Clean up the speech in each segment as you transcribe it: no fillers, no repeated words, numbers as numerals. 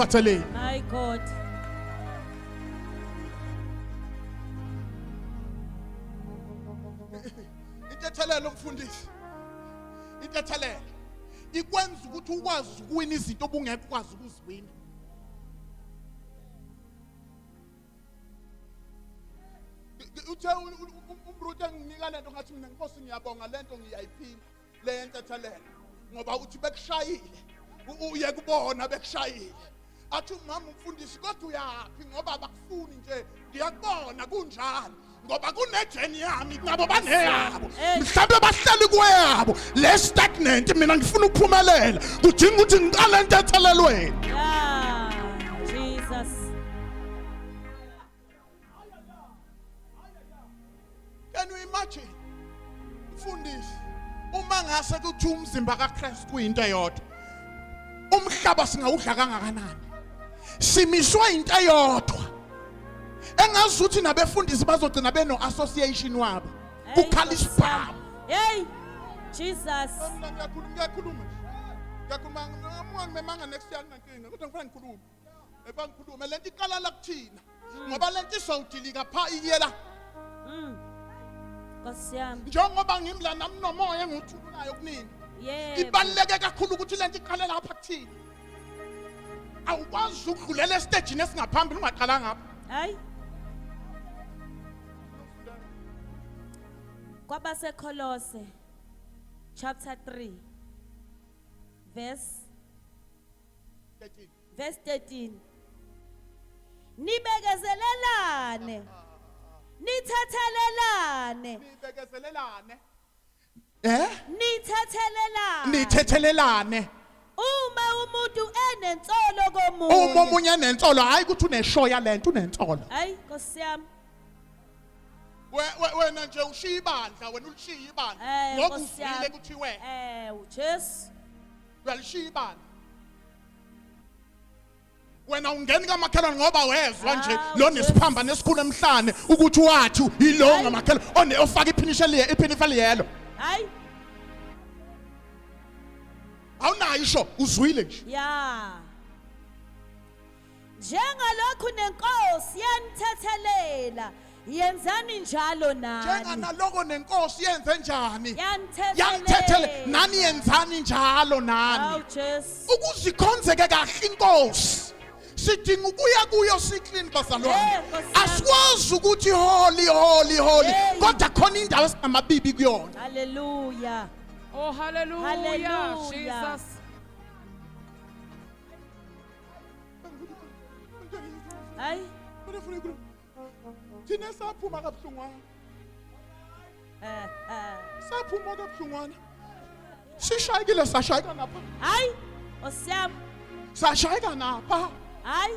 engikuphatheleni. My God. Intethelelo mfundisi. Intethelelo ikwenza ukuthi ukwazi ukuwina izinto obungeke ukwazi ukuziwina. Uthe umruti enginika lento ngathi mina nkosi ngiyabonga lento ngiyayiphila le yentethelelo ngoba uthi bekushayile uye kubona bekushayile athi umama umfundisi kodwa uyaphi ngoba abakufuni nje ngiyakubona kunjalo ngoba kunejeni yami nabo baneyabo mhlawumbe bahleli kweyabo le stagnant mina ngifuna ukuphumelela kudinga ukuthi ngiqale entethelelweni. Yeah, Jesus. Can you imagine? Mfundisi, uma ngase kuthi umzimba kaKristu kuyinto eyodwa, umhlaba singawudla kangakanani? Simiswe into eyodwa. Engazi ukuthi nabefundisi bazogcina beno association wabo. Kukhala isibhamu. Hey, Jesus. Mina ngiyakhuluma ngiyakhuluma nje. Ngiyakhuluma ngimemanga next year nginankinga kodwa ngifuna ngikhulume. Ebangikhulume lento iqala la kuthina. Ngoba lento izowudilika pha iyela. Nkosi yami. Njengoba ngimla nami nomoya engiwuthululayo kunini. Yebo. Ibaluleke kakhulu ukuthi lento iqale lapha kuthina. Awukwazi ukudlulela estejini esingaphambili ungaqalanga apha. Hayi. KwabaseKolose chapter 3 verse 13. Verse 13. Nibekezelelane. Nithethelelane. Nibekezelelane. Eh? Nithethelelane. Nithethelelane. Uma umuntu enensolo komunye. Uma omunye enensolo hayi ukuthi uneshoya lento unensolo. Hayi Nkosi yami. Wena nje ushiya ibandla wena ulishiya ibandla Eh, ngoba Nkosi uzwile yami. ukuthi wena Eh, Jesu. uyalishiya ibandla. Wena ungeni kamakhelwane ngoba wezwa nje Hawu, lo nesiphambano esikhulu emhlane ukuthi wathi yilo Hayi. ngamakhelwane one ofaka iphinisha iphinifa liyelo. Hayi. Awunayo isho uzwile nje. Ya. Njengalokhu nenkosi yanithethelela, yenzani njalo nani. Njenganaloko nenkosi yenze njani? Yanithethelela. Yanithethele nani yenzani njalo nani. Hawu Jesu. Ukuze ikhonzeke kahle inkosi sidinga ukuya kuyo siklini bazalwane. Eh, Nkosi yami. Asikwazi ukuthi holy holy holy Hey. kodwa khona indawo esingamabibi kuyona. Hallelujah. Oh, hallelujah. Hallelujah. Jesus. Hayi. Thina saphuma kabuhlungwana. Eh, eh. Saphuma kabuhlungwana. Sishayekile sashayeka napha. Hayi. Nkosi yami. Sashayeka napha. Hayi.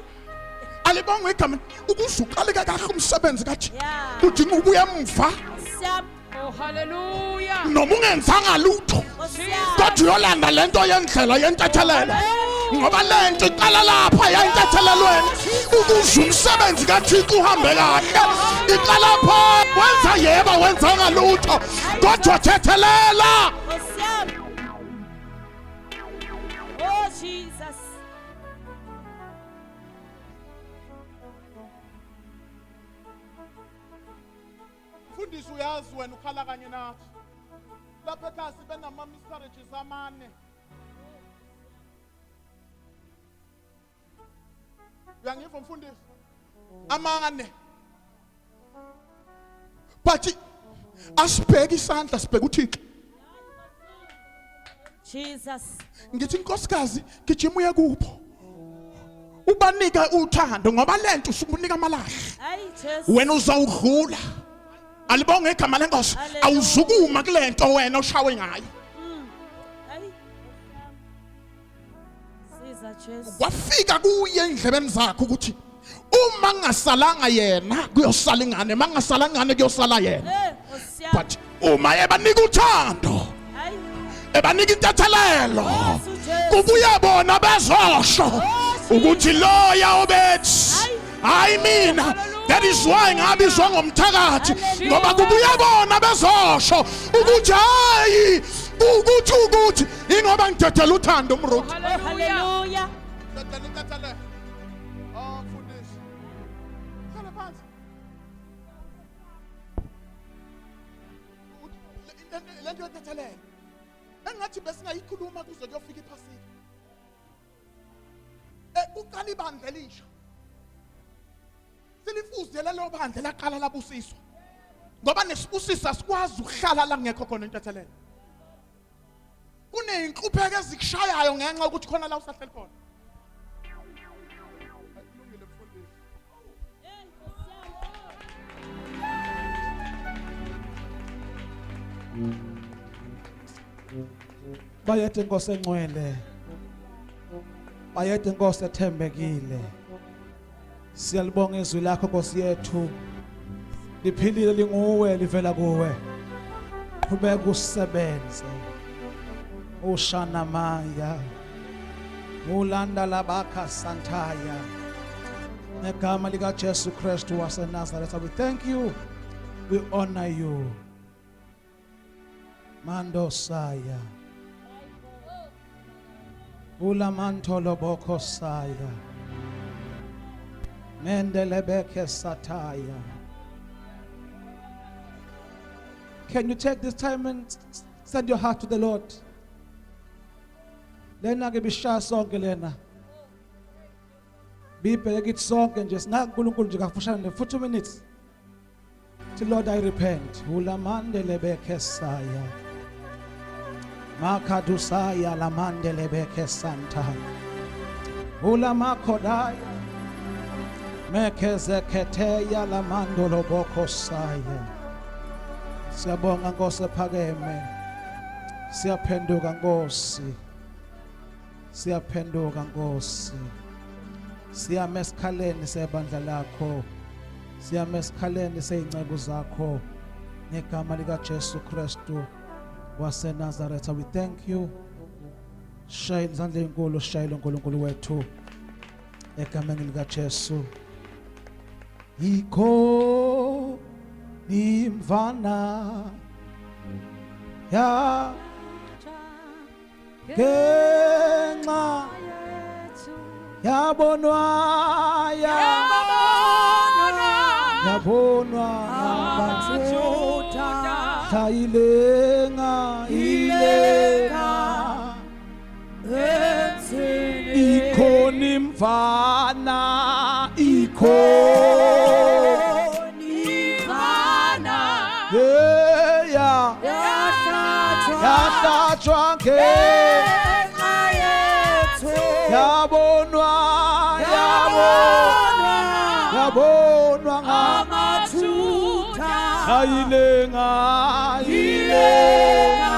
Alibongwe igama ukuze uqaleke kahle umsebenzi kathi. Yeah. Kudinga ukuya emva Nkosi yami. Oh, hallelujah. noma ungenzanga lutho. Nkosi yami. Kodwa uyolanda lento yendlela yentethelelo. Ngoba lento iqala lapha yentethelelweni ukuze umsebenzi kaThixo uhambe kahle. Iqala pha wenza yebo wenzanga lutho kodwa thethelela. Nkosi yami. Oh Jesus. Mfundisi uyazi wena ukhala kanye nathi. Lapha ekhaya sibe nama miscarriages amane. Uyangiva mfundisi? Amane. But asibheke isandla sibheke uThixo. Jesus. Ngithi inkosikazi gijima uye kubo. Ubanike uthando ngoba lento usukunika amalahle. Hayi Jesu. Wena uzawudlula. Alibonge igama lenkosi. Hallelujah. Awuzukuma kulento wena oshawe ngayo. Hayi. Siza Jesu. Kwafika kuye endlebeni zakhe ukuthi uma ngingasalanga yena kuyosala ingane, uma ngingasala ingane kuyosala yena. Eh, Nkosi yami. But uma ebanika uthando, Hayi. ebanika intethelelo, Jesu Jesu. kubuya bona bezosho ukuthi loya obethi hayi mina. That is why ngabizwa ngomthakathi ngoba kubuya bona bezosho ukuthi hayi ukuthi ukuthi ingoba ngidedela uthando umruthi. Oh, hallelujah. Lento yentethelelo engathi besingayikhuluma kuze kuyofika iphasika. Kuqala ibandla elisha, silifuze lelo bandla laqala labusiswa, ngoba nesibusiso asikwazi ukuhlala la kungekho khona intethelelo. Kuney'nhlupheko ezikushayayo ngenxa yokuthi khona la usahleli khona. Kulungile, mfundisi. Hey, Nkosi yami. Bayethe Inkosi engcwele. Bayethe Inkosi ethembekile. Siyalibonga izwi lakho, Nkosi yethu. Liphilile, linguwe, livela kuwe. Qhubeka usebenze. Ushana maya. Ulanda labakha santaya. Ngegama lika Jesu Kristu waseNazaretha, we thank you. We honor you. Mando saya. Ulamantolo boko saya. Mendelebeke sataya. Can you take this time and send your heart to the Lord? Lena ke bishaya sonke lena. Bibheke kithi sonke nje, singakuNkulunkulu nje kafushane nje for 2 minutes. Say, "Lord, I repent." Ulamandelebeke saya. Makadusaya lamandelebeke santa. Ulamakodaya. Mekezeketeya lamandolo boko saya. Siyabonga, Nkosi ephakeme. Siyaphenduka, Nkosi. Siyaphenduka, Nkosi. Siyama esikhaleni sebandla lakho. Siyama esikhaleni seyinceku zakho. Ngegama lika Jesu Kristu waseNazaretha, we thank you. Shayela izandla ezinkulu, shayela uNkulunkulu wethu egameni lika Jesu. Yikho imvana ya ngenxa yabonwa, ya yabonwa ngabantu, ilenga, ilenga ikhona imvana, ikhona yeah yahlatshwa nge yabonwa, yabonwa, yabonwa nga ilenga, ilenga.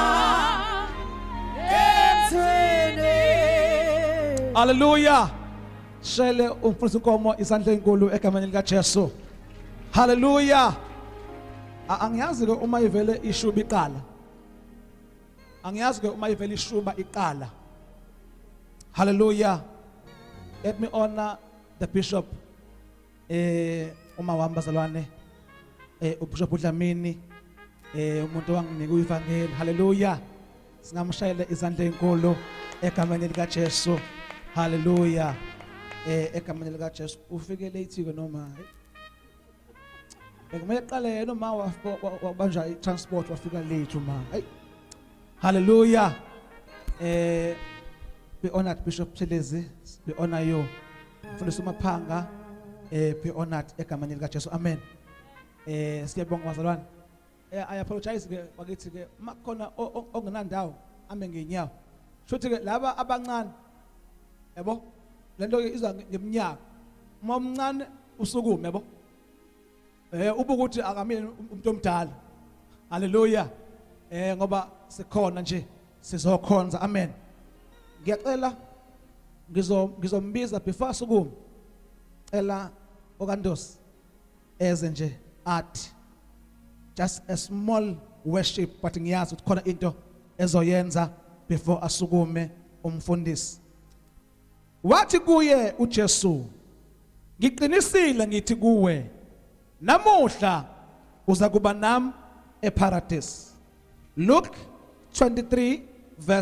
Hallelujah. Shele umfundisi Nkomo isandla enkulu egameni lika Jesu. Hallelujah. Angiyazi ke uma ivele ishuba iqala. Angiyazi ke uma ivele ishuba iqala. Hallelujah. Let me honor the bishop, uma wami bazalwane, uBishop uDlamini, umuntu owanginika ivangeli. Hallelujah. Singamshayela izandla ezinkulu egameni lika Jesu. Hallelujah. Egameni lika Jesu, ufike late ke noma bekumele qale yena uma wabanjwa i-transport, wafika late uma. Hey. Hallelujah. Be honored, Bishop Thelezi, be honor you. Mfundisi uMaphanga, be honored egameni lika Jesu. Amen. Siyabonga bazalwane. I apologize ke bakithi ke makukhona ongenandawo ame ngenyawo. Shuthi ke laba abancane, yabo, lento ke iza ngeminyaka. Uma umncane usukume, yabo. Ubukuthi akamile umuntu omdala. Hallelujah. Ngoba sikhona nje sizokhonza. Amen. Ngiyacela, ngizombiza before asukume. Cela okandosi eze nje athi just a small worship, but ngiyazi ukuthi khona into ezoyenza before asukume umfundisi. Wathi kuye uJesu, "Ngiqinisile ngithi kuwe, namuhla uza kuba nam eparadise." Luke 23 verse